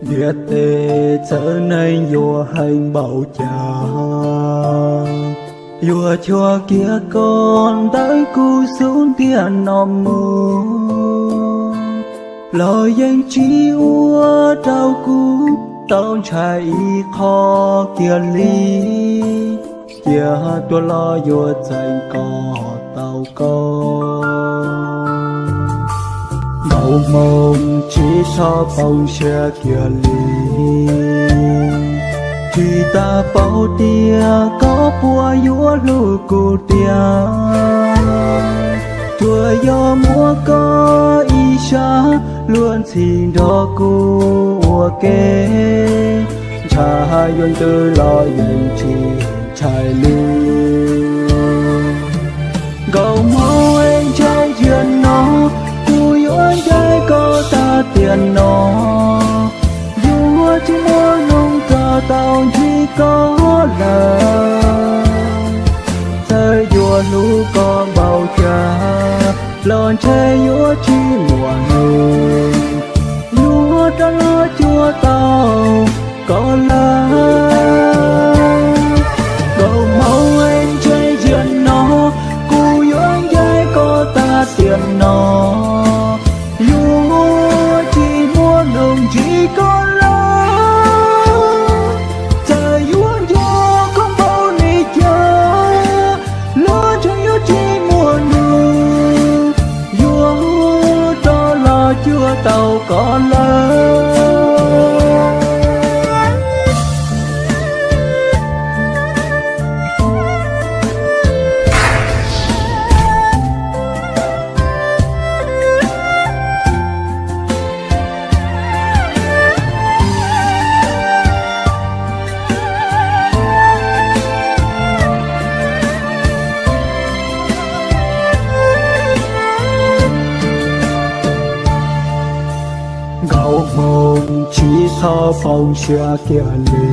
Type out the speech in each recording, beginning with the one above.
Ntiaj teb txawv neeg yuav heev npaum cas, yuav cuag kiag koj ntawm kuv xub ntiag no mus los yeej tsis ua rau kuv tau ntshai ib qho kiag li. Cia tuaj los yuav txeeb kom tau koj. Npaum hmoov tsis txhob poob siab kiag li. Tsis tas paub tias koj puas yuav hlub kuv tiag. Tsuas yog muab koj ib sab luag ntxhi nrog kuv ua ke, ntshai yuav ntws los yeej tsis ntshai li. Nkaus hmoov es ntshe ziag no, kuv yuav ncaim koj tag tiam no. Yuav tsis muaj hnub rov tau ntsib koj lawm. Txawm yuav hlub koj npaum cas los ntshe yuav tsis muaj hnub yuav rov los cuag tau koj lawm. Nkaus hmoov es ntshe ziag no, kuv yuav ncaim koj tag tiam no. Yuav tsis muaj hnub ntsib koj lawm. Txawm yuav nco koj npaum li cas los ntshe yuav tsis muaj hnub yuav rov los cuag tau koj lawm. Nkaus hmoov tsis txhob poob siab kiag li.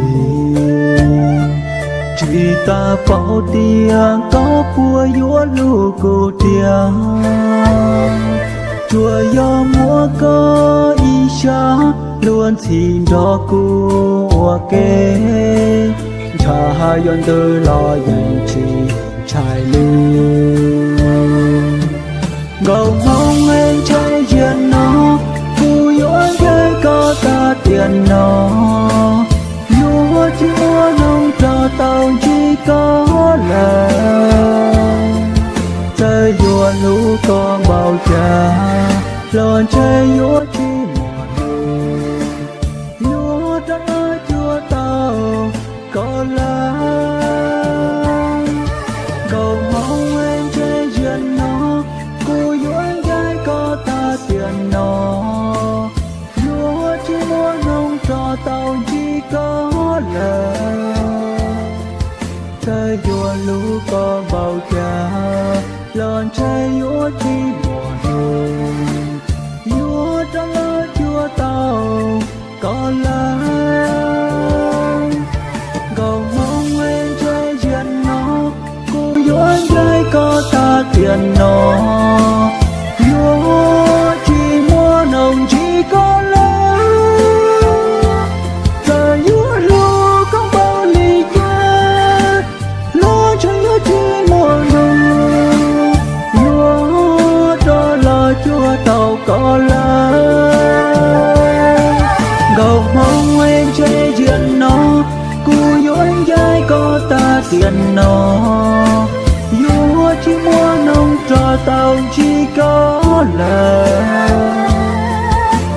Tsis tas paub tias koj puas yuav hlub kuv tiag. Tsuas yog muab koj ib sab luag ntxhi nrog kuv ua ke, ntshai yuav ntws los yeej tsis ntshai li. Nkaus hmoov es ntshe ziag no, kuv yuav ncaim koj tag tiam no. Yuav tsis muaj hnub rov tau ntsib koj lawm. Txawm yuav hlub koj npaum cas los ntshe yuav tsis muaj hnub yuav rov los cuag tau koj lawm. Nkaus hmoov es ntshe ziag no, kuv yuav ncaim koj tag tiam no. Yuav tsis muaj hnub rov tau ntsib koj lawm. Txawm yuav hlub koj npaum cas los ntshe yuav tsis muaj hnub yuav rov los cuag tau koj lawm. Nkaus hmoov es ntshe ziag no, kuv yuav ncaim koj tag tiam no. Yuav tsis muaj hnub ntsib koj lawm. Txawm yuav hlub koj npaum li cas los ntshe yuav tsis muaj hnub yuav rov los cuag tau koj lawm. Nkaus hmoov es ntshe ziag no, kuv yuav ncaim koj tag tiam no. Yuav tsis muaj hnub rov tau ntsib koj lawm.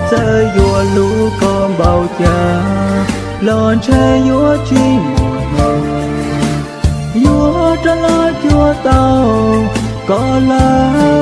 Txawm yuav hlub koj npaum cas los ntshe yuav tsis muaj hnub yuav rov los cuag tau koj lawm.